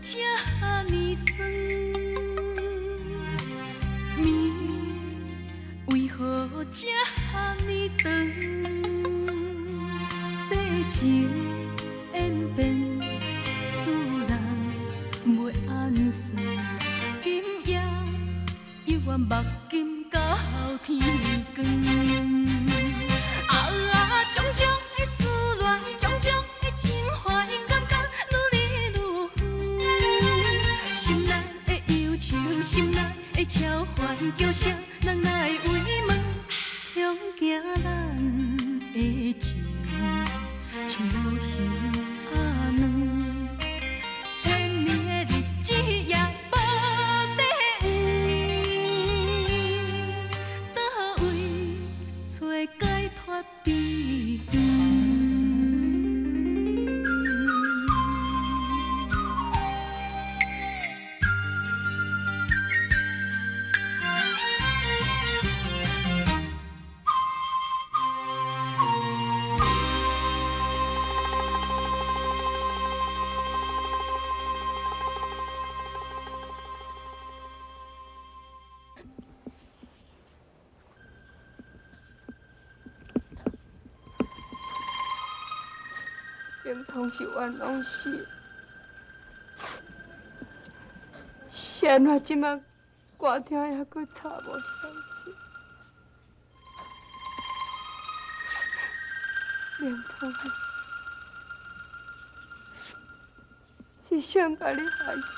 這呢酸？暝為何這呢長？世情演變，使人袂按算。今夜猶原目金到天光。啊，種種的思戀，種種的情懷，感覺愈來愈遠。心內的憂愁，心內的愁煩，叫啥人來慰問？恐驚咱的情像無形仔軟，千年的日子也無底蘊，佗位揣解脫悲歡？明通是冤枉死，是按怎這馬歌廳猶閣查無消息？明通是誰共你害死？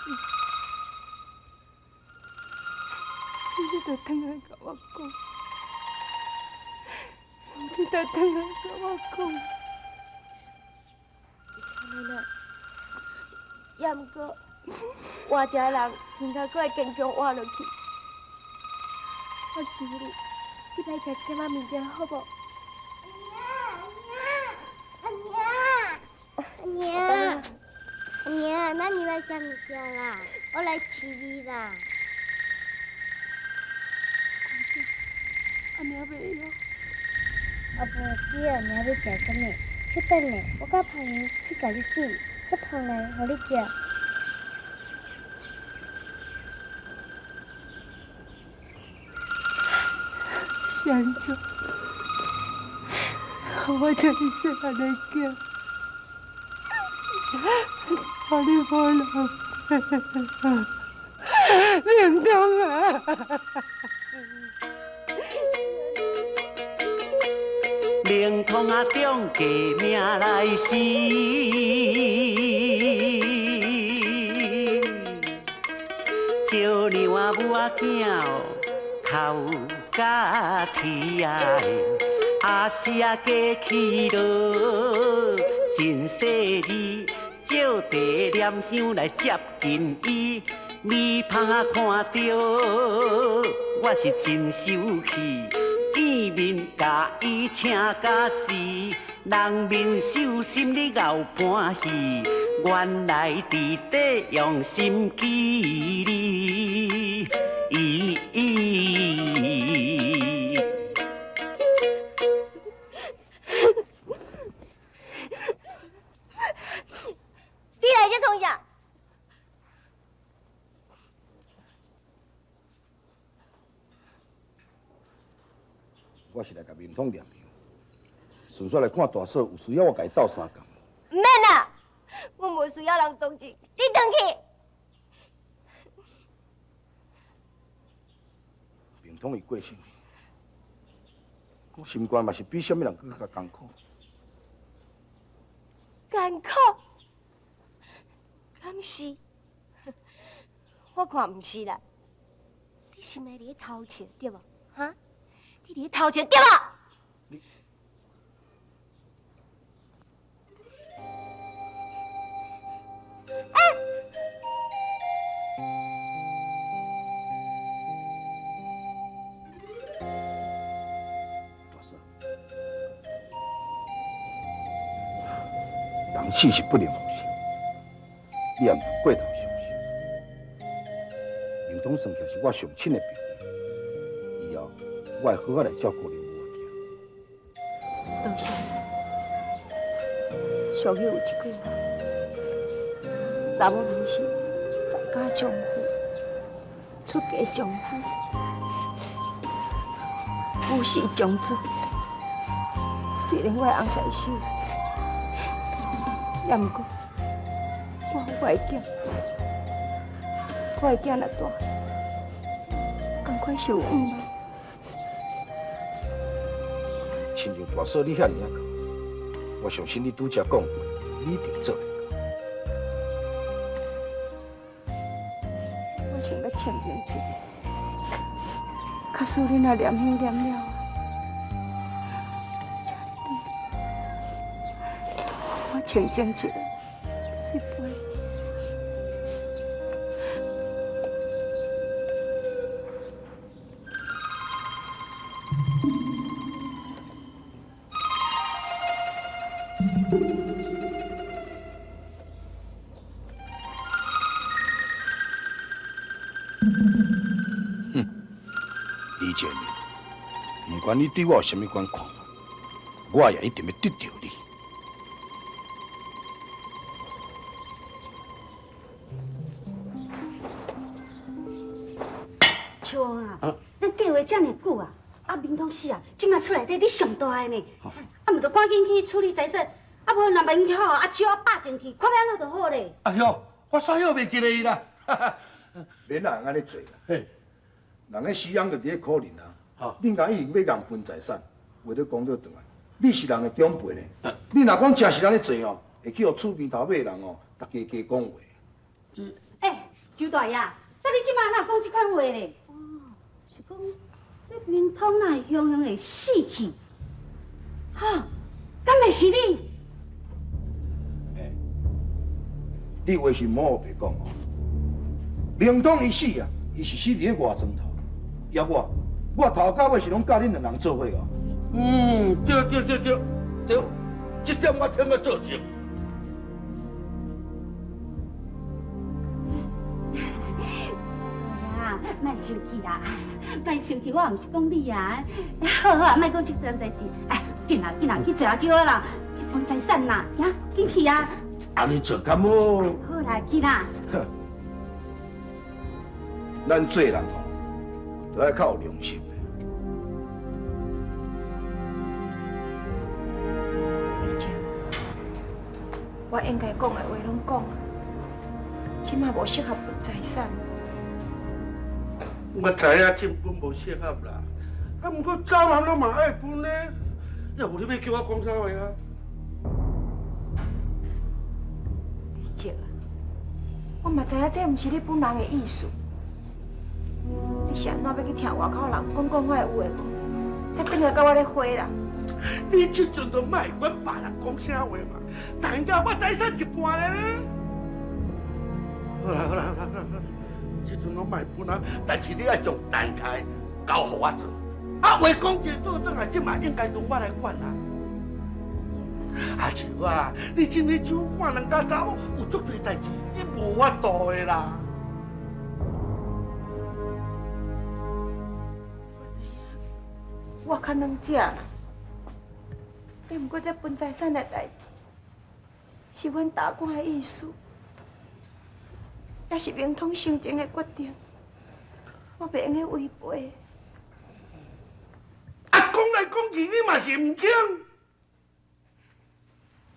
你著轉來共我講，你著轉來共我講。奶奶，也毋過，活著的人天頭閣會堅強活落去。我求你，你莫食這點仔物件好無？阿娘，阿娘，阿娘，那你來食物件啦，我來飼你啦。阿娘袂曉。阿婆，你阿娘欲食啥物？小等下，我佮芳姨去共你煮，做芳來予你食。是按怎？我這麼細漢的囝，予你無老爸，明通啊！明通啊，中过命來時，招娘啊母仔囝哭甲天啊，阿是啊过去囉，真细腻，借茶念香來接近伊，米芳啊看著我是真受氣。見面共伊請甲死，人面獸心咧敖盤戲，原來佇底用心機你。你來這創啥？我是來共明通念香，順紲來看大嫂有需要我共伊鬥相共。毋免啦，我無需要人同情，你轉去。明通伊過身去，我心肝嘛是比啥物人閣較艱苦。艱苦？敢是？我看毋是啦。你心內佇咧偷笑對無？哈？你佇咧偷笑對無？你，欸！大嫂，人死是不能復生，你也毋通過頭傷心。明通算起來是我上親的朋友，以後我會好好來照顧恁母仔囝。多謝。俗語有一句話，查某人是家丈夫，出嫁丈夫，夫婿长子。虽然我的翁婿死，也毋过我有我的囝，我的囝若大，仝款是有愿望。亲像大嫂你遐尔仔厚，我相信你拄才讲话，你一定做会到。我穿甲穿前一个，假使你若念香念了，请你转去，我穿前一个是飞。李建明，不管你对我有啥物款看法，我也一定欲得著你。秋啊，咱计划遮尔久啊，啊明通死啊，这马厝内底你上大的呢，啊毋就赶紧去处理财产，啊无若万一吼，啊手啊百进去，看欲按怎就好咧。哎哟，我煞晓袂记得伊啦。免人按呢做啦。嘿，人彼死翁就伫咧苦恁啊。恁共伊欲共分财产，话都讲倒转来，你是人的长辈呢。你若讲真是按呢做哦，会去予厝边头尾的人哦，逐家加讲话。欸，周大爷，那你这马哪讲这款话咧？哦，是讲这明通哪会雄雄会死去？哈，敢会是你？欸，你话是莫白讲哦。明通伊死啊，伊是死伫咧外床头，抑我，我头到尾是拢佮恁两人做伙哦。嗯，对对对对对，这点我听个做证。莫生气啦，莫生气，我也毋是讲你啊。好好，莫讲这种代志。哎，紧啦紧啦，去做阿少啦，去分财产啦，行，紧去啊。按呢做较好。好啦，去啦。咱做人吼，都爱较有良心的。李姐，我应该讲的话拢讲啊，这马无适合分财产。我知影这分无适合啦，啊，毋过早晚拢嘛爱分呢，要无你欲叫我讲啥话啊？李姐啊，我嘛知影这毋是你本人的意思。你是按怎欲去听外口人讲讲我的有的无？才转来佮我咧花啦。你这阵都莫管别人讲啥话嘛，等下我财产一半咧。好啦好啦好啦好啦，这阵拢莫分啊，但是你爱将陈家交予我做。啊，话讲一个倒转来，这嘛应该轮我来管啊。阿笑啊，你这个酒看人家查某有足济代志，你无法度的啦。我较软食啦，但毋过这分财产的代志，是阮大官的意思，也是明通生前的决定，我袂用得违背。啊，讲来讲去，你嘛是毋肯？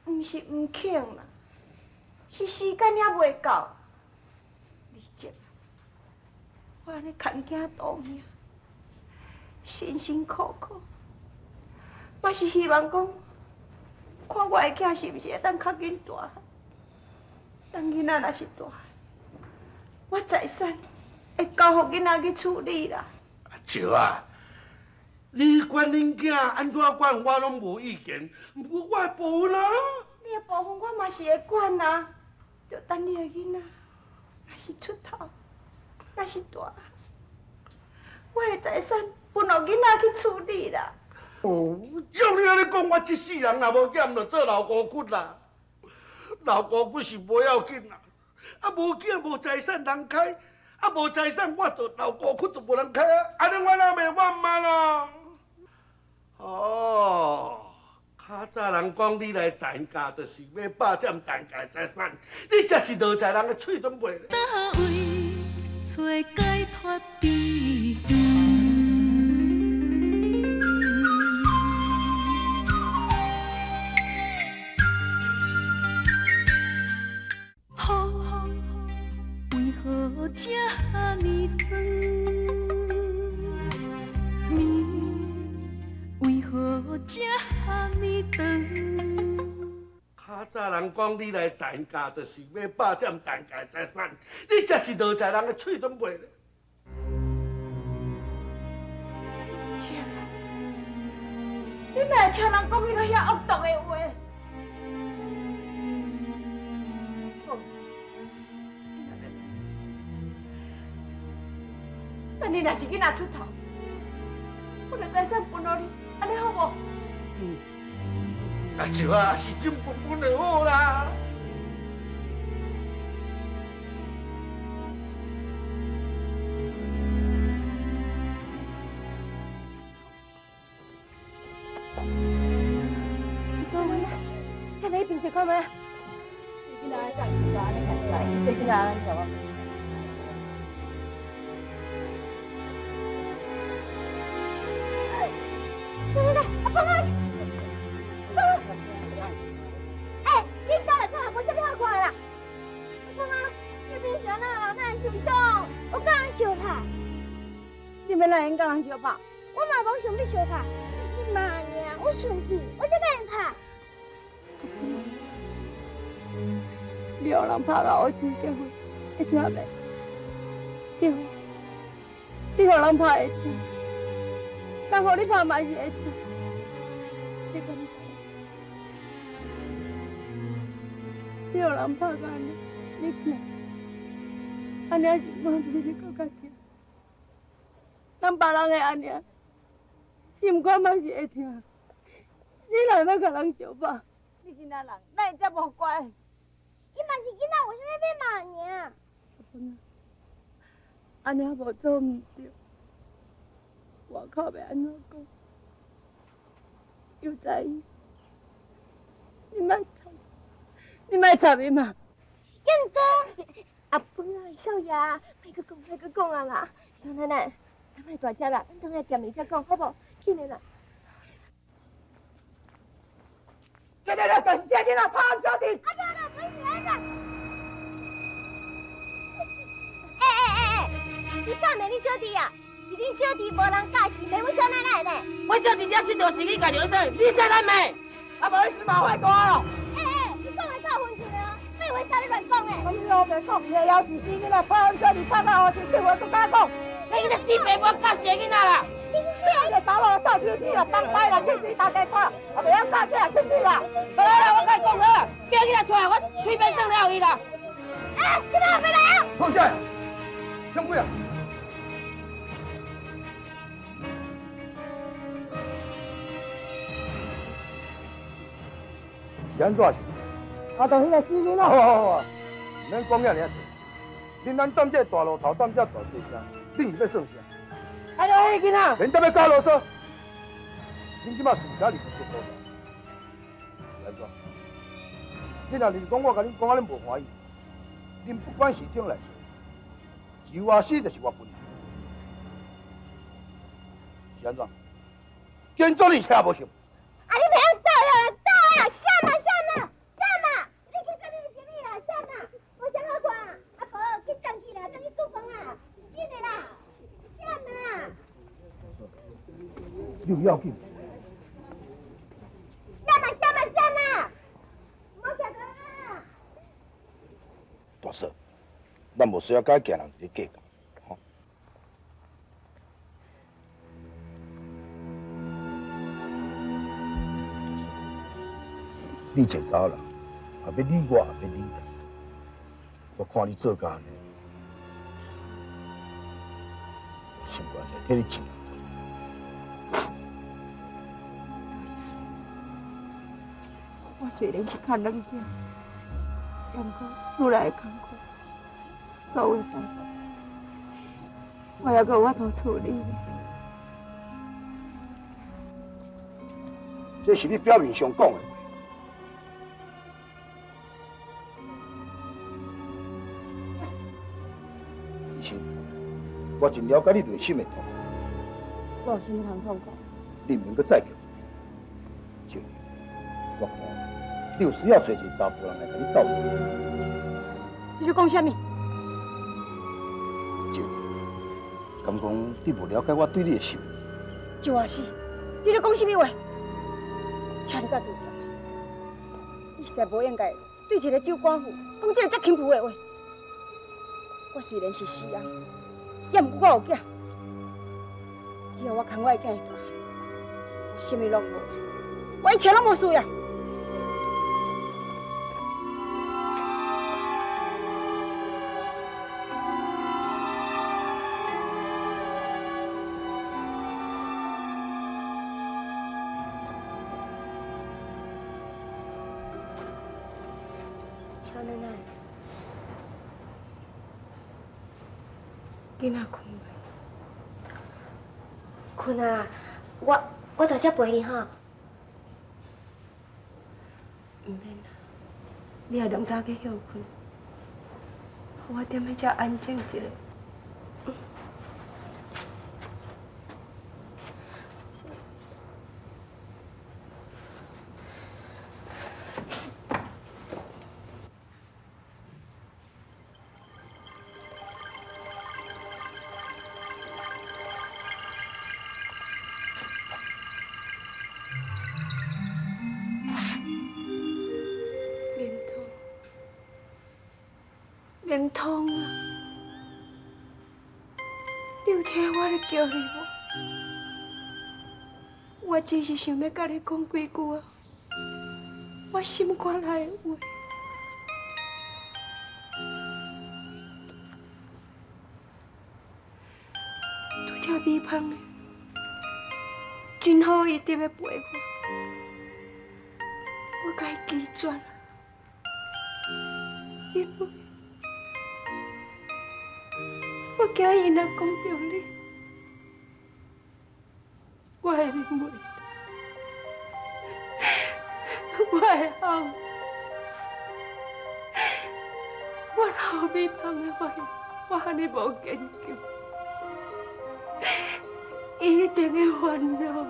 毋是毋肯啦，是时间犹袂到。李姐，我按呢牵囝渡命。辛辛苦苦，嘛是希望讲，看我的囝是毋是会当较紧大汉。等囡仔若是大汉，我财产会交予囡仔去处理啦。阿笑啊，你管恁囝按怎管，我拢无意见。毋过我的部分啊，你的部分我嘛是会管啊。就等你的囡仔，若是出头，若是大汉，我的财产分予囡仔去处理啦。哦，照你按呢讲，我这世人若无减，就做老孤骨啦。老孤骨是无要紧啦，啊无囝无财产人开，啊无财产我就老孤骨就无人开啊，按呢我哪袂冤枉啦？哦，较早人讲你来陈家，就是欲霸占陈家的财产，你这是落在人的喙拢袂。佗位揣解脫悲欢？雨为何這呢酸？暝為何這呢長？較早人講你來陳家，就是欲霸佔陳家的財產，你這是落在人的喙攏袂咧。姐，你哪會聽人講彼落遐惡毒的話？但你若是囡仔出頭，我就財產分予你，按呢好無？嗯，啊少啊，是真分分就好啦。去佗位啊？看你彼邊坐看覓？囡仔干出來，按呢干出來，這囡仔按怎？小奶奶，阿公啊，阿公，欸，你走來走來，無啥物好看啦。阿公啊，你平常哪哪會受傷？我共人相拍。你欲哪會共人相拍？我嘛無想欲相拍，是伊罵爾，我生氣，我才共𪜶拍。你予人拍甲烏青結婚，會疼袂？對，你予人拍會疼，人予你拍嘛是會疼。你敢知？你予人拍甲按呢，你疼，按呢是我比你閣較疼。人別人會按呢，心肝嘛是會疼。你哪會欲共人相拍？你囡仔人哪會遮無乖？伊嘛是囡仔，為啥物欲罵爾？阿芬啊，按呢無做毋對，外口欲按怎講？又在意，你莫插，你莫插伊嘛。燕哥，阿芬啊，少爺，莫閣講，莫閣講啊啦！小奶奶，咱莫大聲啦，咱轉來店裡才講，好無？緊的啦。這個就是這囡仔拍阮小弟。阿對啦，不是安怎？欸，是啥罵恁小弟啊？是恁小弟無人教是罵阮小奶奶呢？阮小弟了佚佗是你家己说，你說咱罵，啊無你心嘛壞大哦。欸，你講話夠分寸的哦，莫話啥你亂講呢？我老爸講，伊个枵是死囡仔，拍阮小弟拍到烏青，這話閣敢講？你囡仔死爸母教死的囡仔啦！真是！你个查某扫手指啦，放歹啦，去死大家看，啊袂晓教这啊，去死啦！好啦，我共你讲好，叫囡仔出來，我喙边断了伊啦！欸，你莫回來啊！放下，掌櫃啊！是按怎是？啊，就彼个死囡仔。好好好，毋免講遐爾濟。恁咱踮這大路頭，踮這大細聲，恁是欲算啥？啊，就彼個囡仔。免踮咧加啰嗦。恁這馬是毋敢入去做是按怎？恁若是講我共恁講啊，恁無歡喜。恁不管是怎來說，就我死就是我分。是按怎？建筑你車無想？啊，你袂曉走了啦，走啦！閃啊閃啊閃啊！你去做你的生意啦，閃啊！無啥好看啦，阿婆去轉去啦，轉去廚房啦，緊的啦，閃啊！你有要緊？閃啊閃啊閃啊！莫徛佇啊！大嫂，咱無需要佮囝人佇咧計較，吼。你一個查某人，也欲理我，也欲理人，我看你做甲按呢，我心肝就替你痛。我雖然是較軟弱，不過厝內的工課，所有代誌，我猶閣有法度處理。這是你表面上講的話。其實我真了解你內心的痛。我有啥物通痛苦？你毋免閣再叫。少年，我看你有需要揣一個查埔人來共你鬥陣。你咧講啥物？少年，敢講你無了解我對你的心意？周阿四，你咧講啥物話？請你較自重，你實在無應該對一個酒寡婦講這个遮輕浮的話。我雖然是死翁，也毋過我有囝。只要我牽我的囝會大，我啥物攏無，我一切攏無需要。小奶奶，囡仔睏未？睏啊！我佇遮陪你吼。毋免啦，你也兩早去歇睏，予我踮彼遮安靜一下。明通啊，你有聽我咧叫你無？我只是想欲佮你講幾句啊，我心肝內的話。拄才美芳的，真好，伊伫咧陪我，我共伊拒絕啦，因為我驚伊若講著你，我會忍袂住，我會後悔，我若予美芳的發現我按呢無堅強，伊一定會煩惱。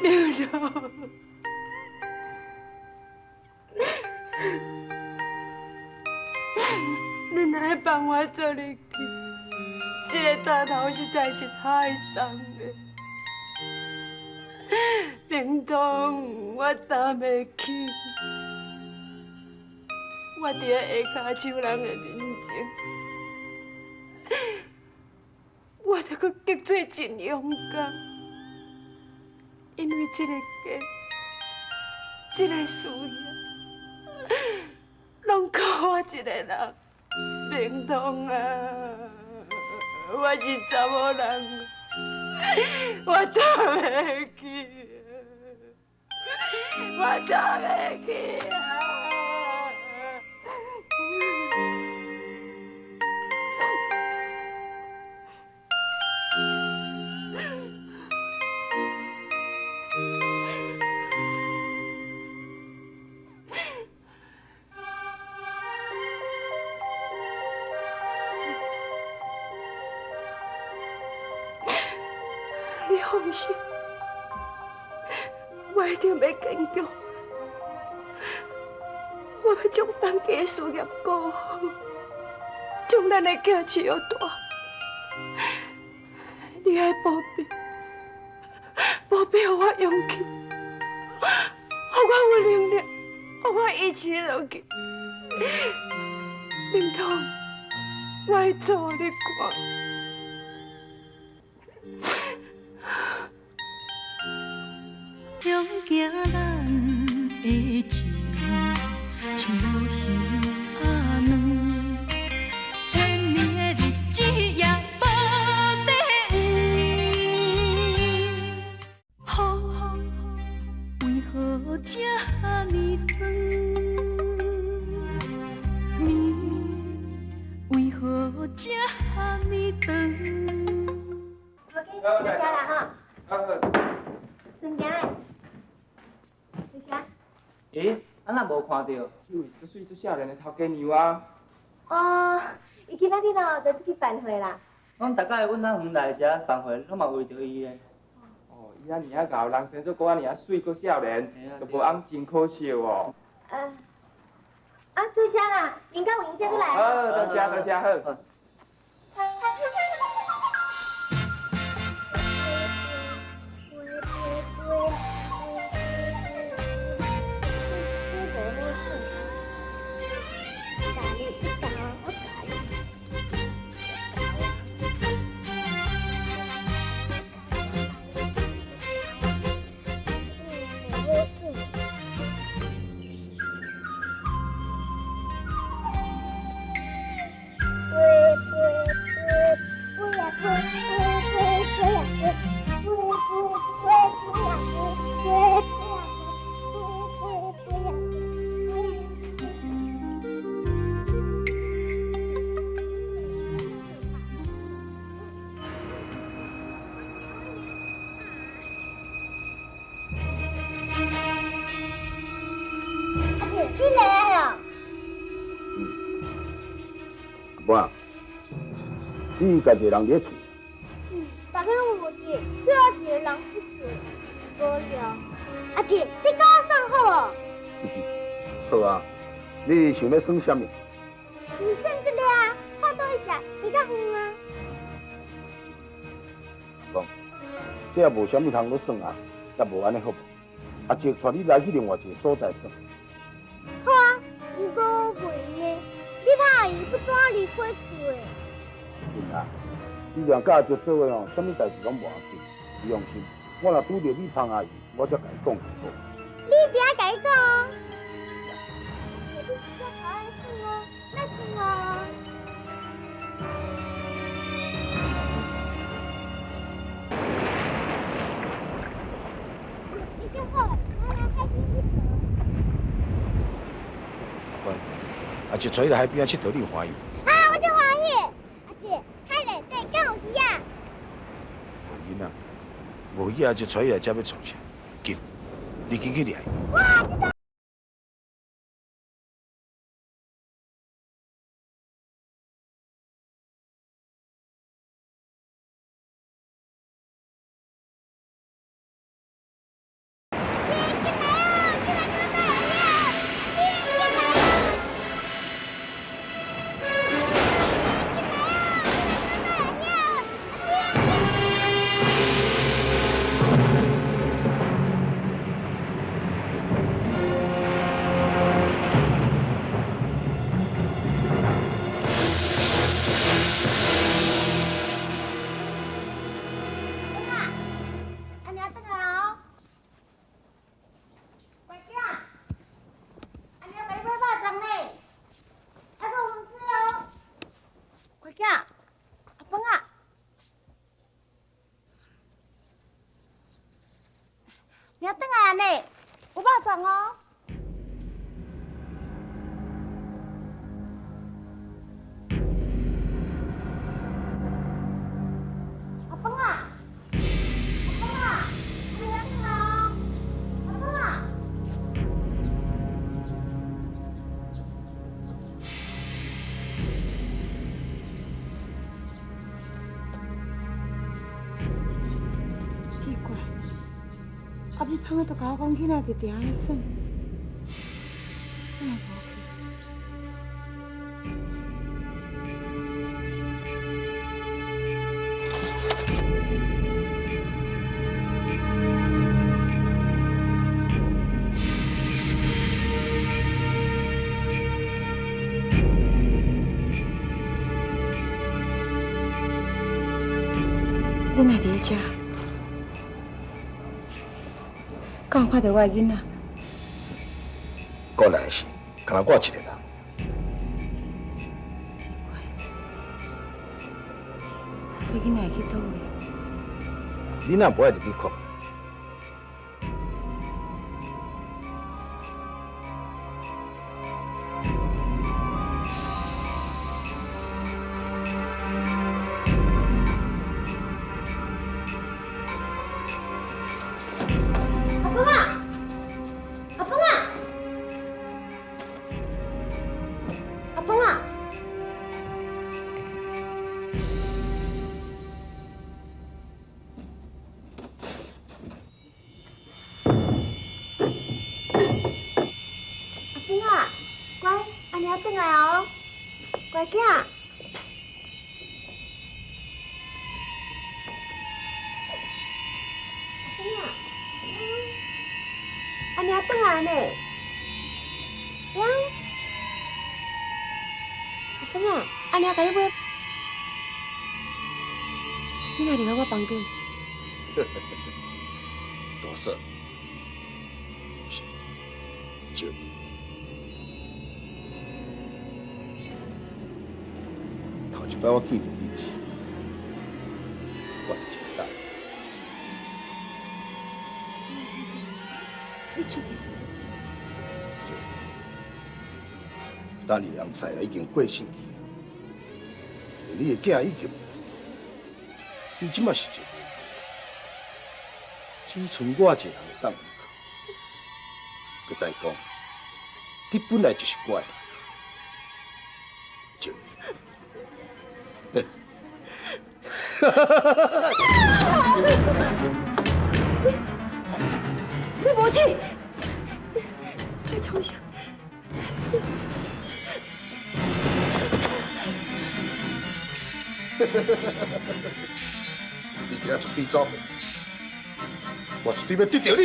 明通。你若愛放我做你去，這个担頭實在是太重了。明通，我擔袂起。我佇咧下跤手人的面前，我著閣激做真勇敢，因為這个家，這个事業，攏靠我一个人。明通啊，我是查某人，我擔袂起，我擔袂起啊！你放心，我一定欲堅強。我欲將當家的事業顧好，將咱的囝飼予大。你愛保庇，保庇予我勇氣，予我有能力，予我維持落去。明通，我會做予你看。向行咱的情，像鱼仔卵，千年的日子也無底蕴。风为何这呢酸？暝为何这呢长？头家，欸，啊哪無看著？這位足媠足少年的頭家娘啊！哦，伊今仔日哦，就出去辦會啦。阮逐擺阮那遠來遮辦會，攏嘛為著伊的。哦，伊遐爾仔𠢕，人生做閣遐爾仔媠，閣少年，都無翁真可惜哦。啊，多謝啦，應該有閒才閣來。好，多謝多謝，好。阿你家一个人伫咧厝？嗯，大家攏無佇，只我一個人佇厝，真無聊。阿姐，你教我耍好無？好啊，你想欲耍啥物？就是耍這个啊，看佗位食，比較遠啊。講，這也無啥物通好耍啊，也無按呢好無？阿叔帶你來去另外一個所在耍。好啊，毋過袂用的，你怕阿姨欲怎離開厝的？對啊，你若佮阿叔做伙吼，啥物代誌攏無要緊，你放心，我若拄著米芳阿姨，我才共伊講就好。你一定愛共伊講哦。你真正愛耍哦，來耍哦。你真好，我來海邊𨑨迌。阿芬，阿叔帶你來海邊仔𨑨迌，你有歡喜無？啊，我足歡喜！阿叔，海內底敢有魚仔？無囡仔，無魚仔，就帶你來遮欲創啥？緊，你緊去掠。哇，這都。你轉來呢，有肉粽哦。阿芬啊，阿芬啊，你轉來哦，阿芬啊。奇怪。阿米芳仔都共我講，囡仔佇埕咧耍，哪會無去？你哪佇咧遮？敢有看著我的囡仔？過來是，干焦我一个人。這囡仔會去佗位？你若無愛入去看？阿公啊，阿公啊，大囝。阿娘转来呢，娘，阿公啊，阿娘共你买，你哪入来我房间？大嫂，是，就头一摆我见著你时，我真等。你出去。等你翁婿已经过身去，你的囝已经，你这马是一个，只剩我一个人会当依靠。阁再讲，你本来就是我的，就，你无铁，你创啥？你今仔绝对走袂，我绝对欲得著你！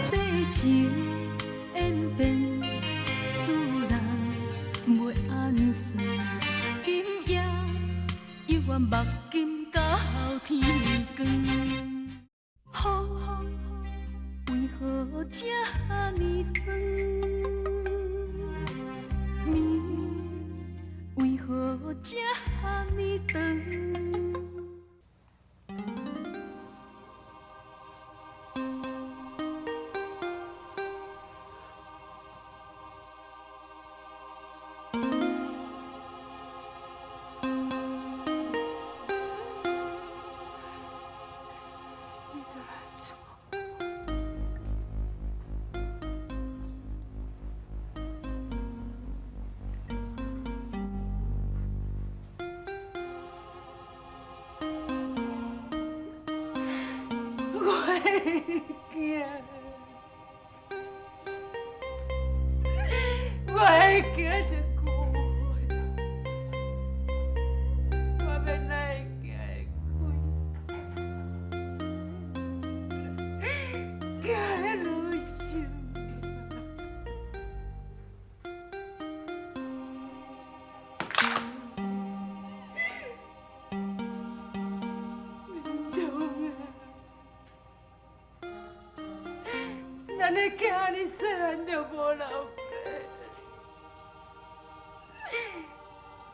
世情演变，使人袂安算。今夜犹原目金到天光。雨为何这呢酸？暝为何这呢长？我的囝，我的囝一句话，我欲哪会行会开，行得落心。明通啊，咱的囝按呢细汉就无老爸，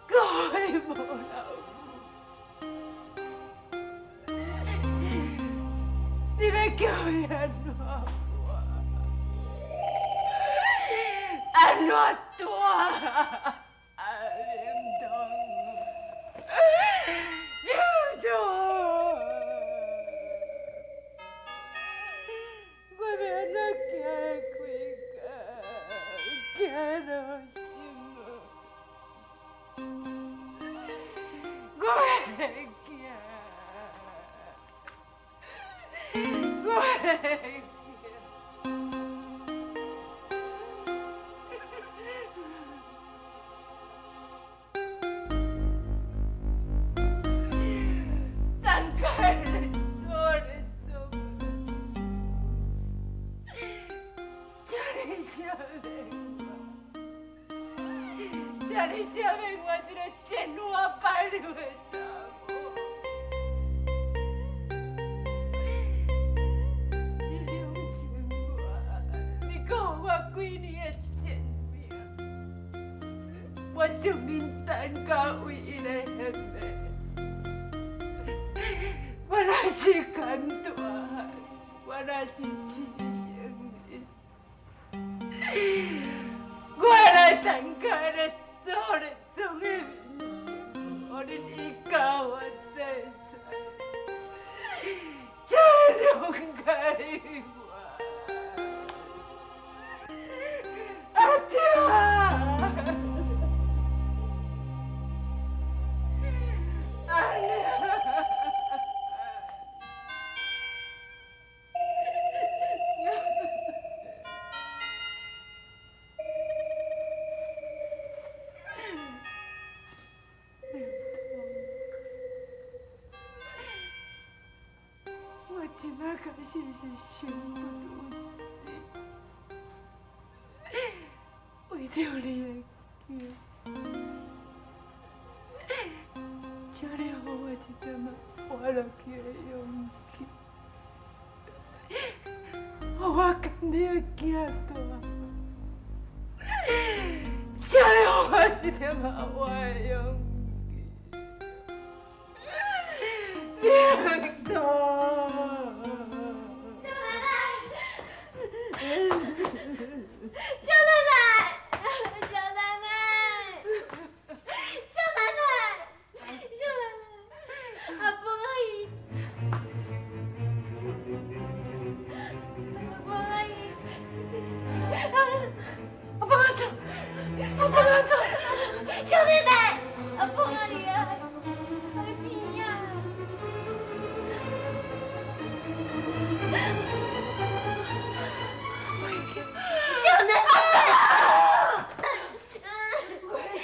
阁会无老母，你欲叫伊按怎活？按怎蹛？啊，明通，明通，我欲按怎行会开，行落生活？我的囝，我的囝。等开咧做咧做，这呢少年，这呢你赦免我这个贱花败流的查某。你两情我，你阁予我几年的贱命，我将恁陈家唯一的幸运。我若是牵大汉，我若是亲生的，我会来陈家的祖列宗的面前，予恁一家发财，请谅解我，阿疼。阿娘。我这摆确实是生不如死，为著你的囝，请你予我一点仔活落去的勇气，予我共你的囝大，请你予我一点仔活的勇气，明通。少奶奶，少奶奶，少奶奶，少奶奶，少奶奶，阿婆阿姨，阿婆阿姨，阿婆阿祖，阿婆阿祖，少奶奶，阿婆阿姨啊，阿天啊！少奶奶，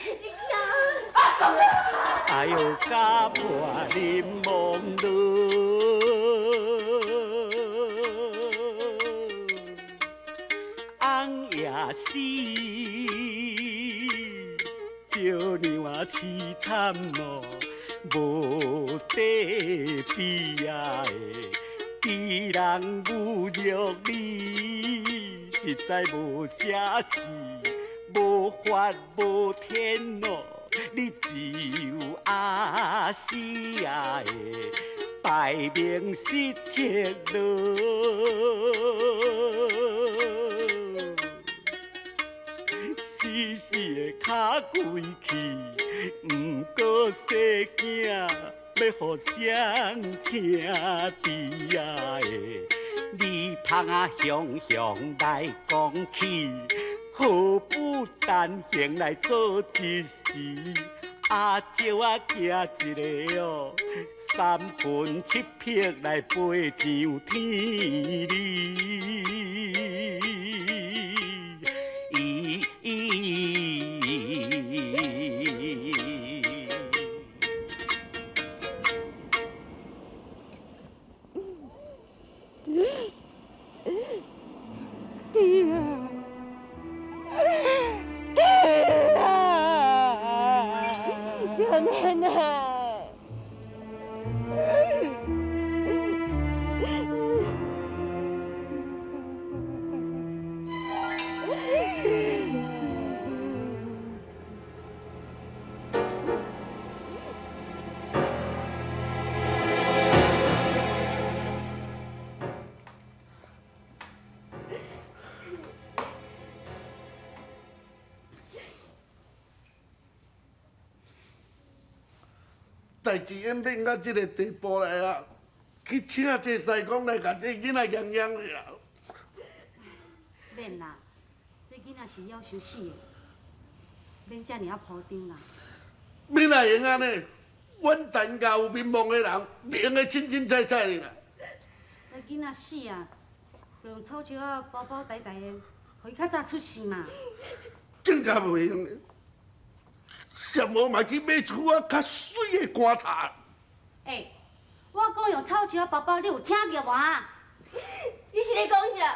你看，哎呦，甲破柠檬露，红也死，少娘啊凄惨哦，无得比啊的，比人侮辱你，实在无啥事，无法无天哦。你只有阿死啊的排名失策落，死死的敲规气，毋过细囝欲予谁请治啊的？你芳仔雄雄来讲起。何不单行来做一时？阿少仔行一个哦，三魂七魄来飞上天里。爹啊！爹啊！少奶奶，代志演变到这个地步来啊！去请这师公来共这囡仔养养啦。免啦，这囡仔是夭寿死的，免遮尔仔铺张啦。你哪会用按呢？阮陈家有名望的人，袂用得凊凊彩彩的啦。这囡仔死啊，就用草石仔包包袋袋的，予伊较早出世嘛。更加袂用的。啥无嘛去买厝仔较媠的棺材。欸，我讲用草石仔包包，你有听著无啊？你是咧讲啥？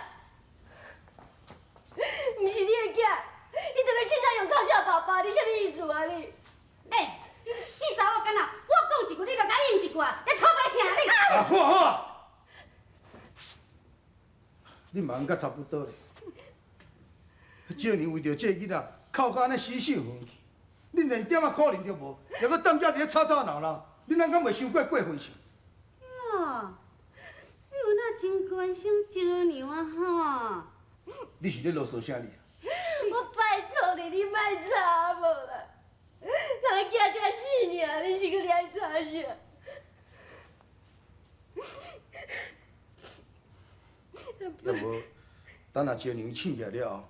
毋是你的囝，你特別凊彩用臭笑爸爸，你啥物意思啊你？欸，你這死查某囡仔，我講一句你就共應一句啊，你討歹聽你。啊，好啊好啊，你嘛佮差不多咧。少年為著這个囡仔，哭甲按呢死死昏去，恁連點仔可憐都無，猶閣踮遮佇咧吵吵鬧鬧，恁吶敢袂傷過過分是？喲，你有哪真關心招娘啊吼？你是咧囉嗦啥你啊？我拜託你，你莫吵無啦！人囝才死爾，你是閣咧愛吵啥？要無等下招娘醒起來了後，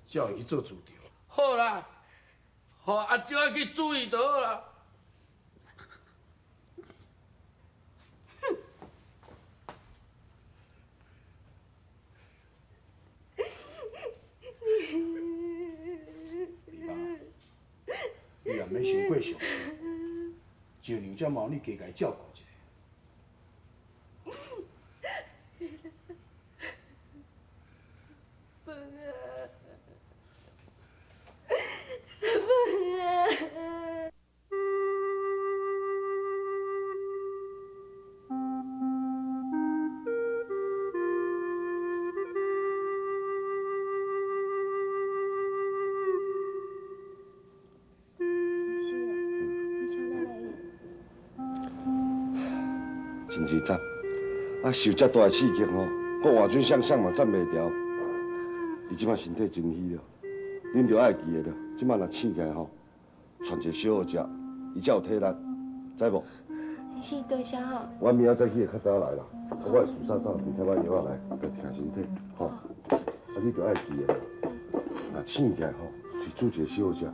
才會去做主調。好啦，予阿招仔去注意就好啦。你也免傷過傷心，招娘才嘛有你加共伊照顧一下。真凄惨，啊，受遮大的刺激吼，阁换阵双双嘛站袂牢。伊这摆身體真虛了，恁著愛記得了，這擺若醒起來吼，傳一个小予食，伊才有體力，知無？先生多謝吼。我明仔載去會較早來啦，我會事早早挃點仔藥仔來，共疼身體，吼。啊，你著愛記得，若醒起來吼，隨煮一个小予食，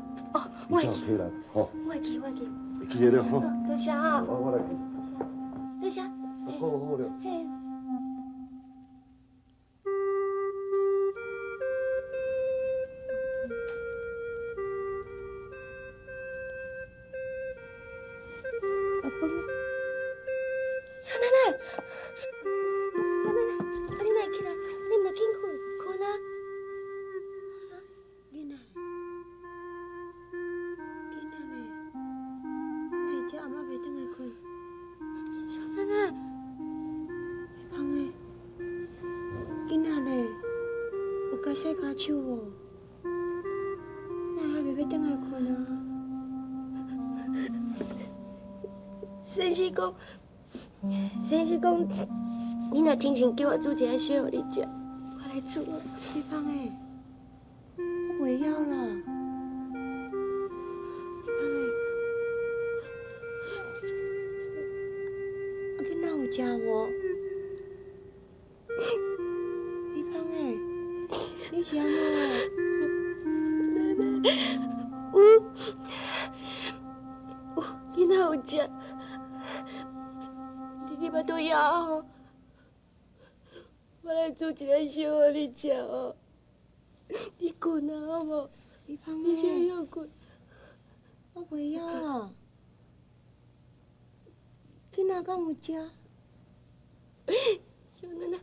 伊才有體力，吼。我會記，我會記。會記得了吼。多謝吼。我來記。多謝。好好了。嘿。阿公，小奶奶，小奶奶，啊你莫起來，你毋著緊睏，睏啊！囡仔，囡仔呢？哪會這暗仔袂轉來睏？小奶奶，芳的，囡仔呢？有共洗跤手無？哪會還袂欲轉來睏啊？先生講，先生講，你若精神叫我煮一个小予你食，我來煮。美芳的，我袂曉啦。美芳的，啊，囡仔有食無？美芳的，你是按怎？奶奶，有，有，囡仔有食。你腹肚枵吼，我來煮一个小予你食哦。你睏啊，好無？美芳你先歇睏。我袂曉啦。囡仔敢有食？小奶奶，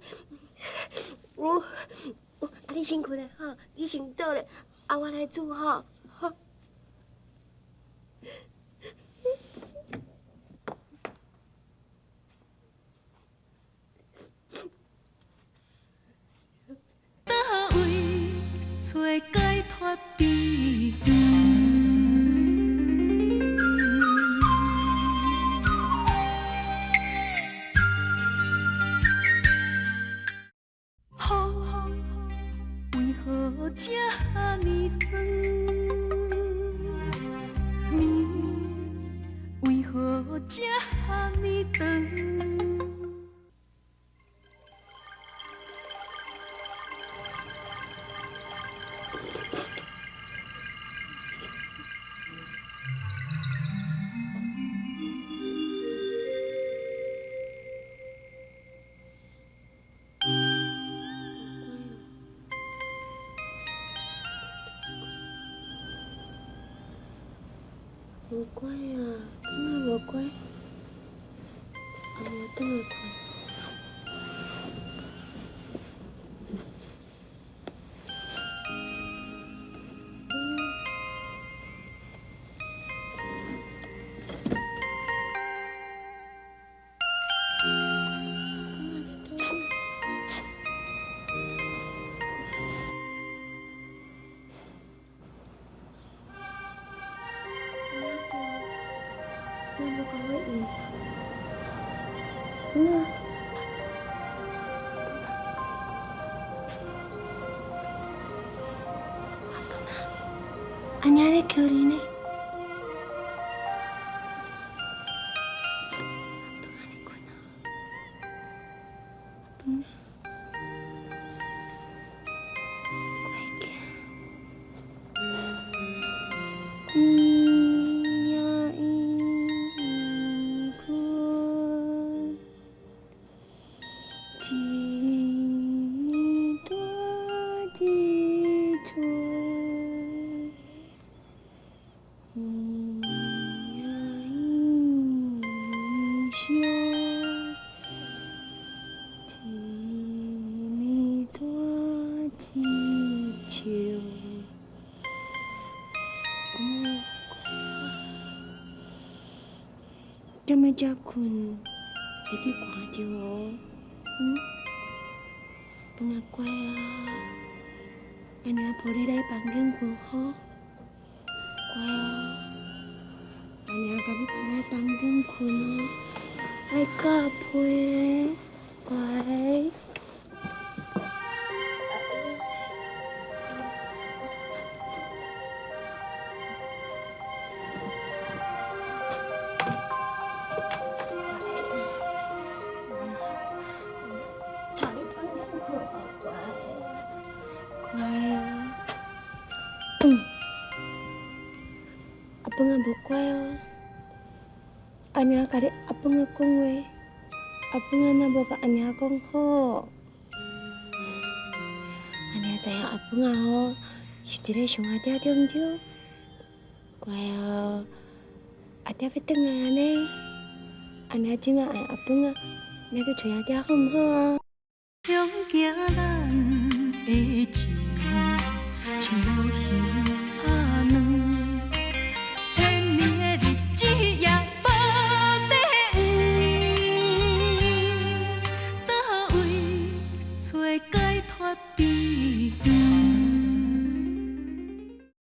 有，有，啊你先睏咧吼，你先倒咧，啊我來煮吼。吼。佗位揣解脫悲歡？雨為何這呢酸？暝為何這呢長？無乖啊，敢若無乖，也無轉來睏。嗯，嗯。阿娘咧叫你呢？踮咧遮睏，会去寒著哦。嗯，饭仔乖啊，阿娘抱你来房间睏好，乖哦。阿娘共你抱来房间睏哦，爱盖被，乖。乖啊，嗯，阿饭仔无乖哦，阿娘共你阿饭仔讲话，阿饭仔若无共阿娘讲好，阿娘知影阿饭仔吼是一个上阿嗲对毋对？乖哦，阿嗲欲转来按呢，阿娘这摆爱阿饭仔来去揣阿嗲好毋好啊？向行咱的情，像无形。